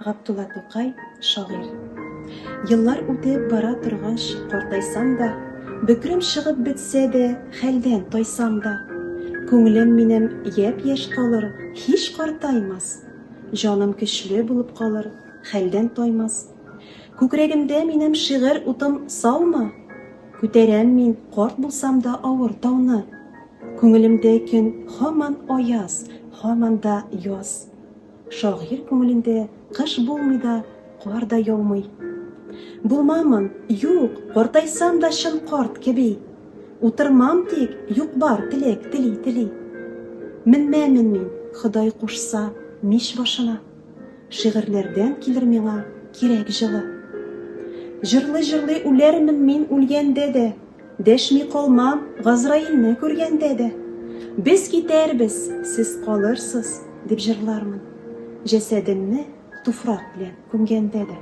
Габдулла Тукай, шагыйрь. Еллар үтеп бара торгач, картайсам да, Бөкрем чыгып бетсә дә, хәлдән тайсам да, Күңелем минем япь-яшь калыр, һич картаймас, Җаным көчле булып калыр, хәлдән таймас. Күкрәгемдә минем шигырь утым саумы? Күтәрәм мин, карт булсам да, авыр тауны. Күңелемдә көн һаман аяз, һаман да яз. Шагыйрь күңелендә кыш булмый да, кар да яумый. Булмамын, юк, картайсам да чын карт кеби. Утырмам тик юк-бар теләк тели-тели. Менмәмен мин, Ходай кушса, мич башына. Шигырьләрдән килер миңа кирәк җылы. Җырлый-җырлый үләрмен мин үлгәндә дә. Дәшми калмам Газраилне күргәндә дә. Без китәрбез, сез калырсыз, дип җырлармын. Җәсәдемне туфрак белән күмгәндә дә.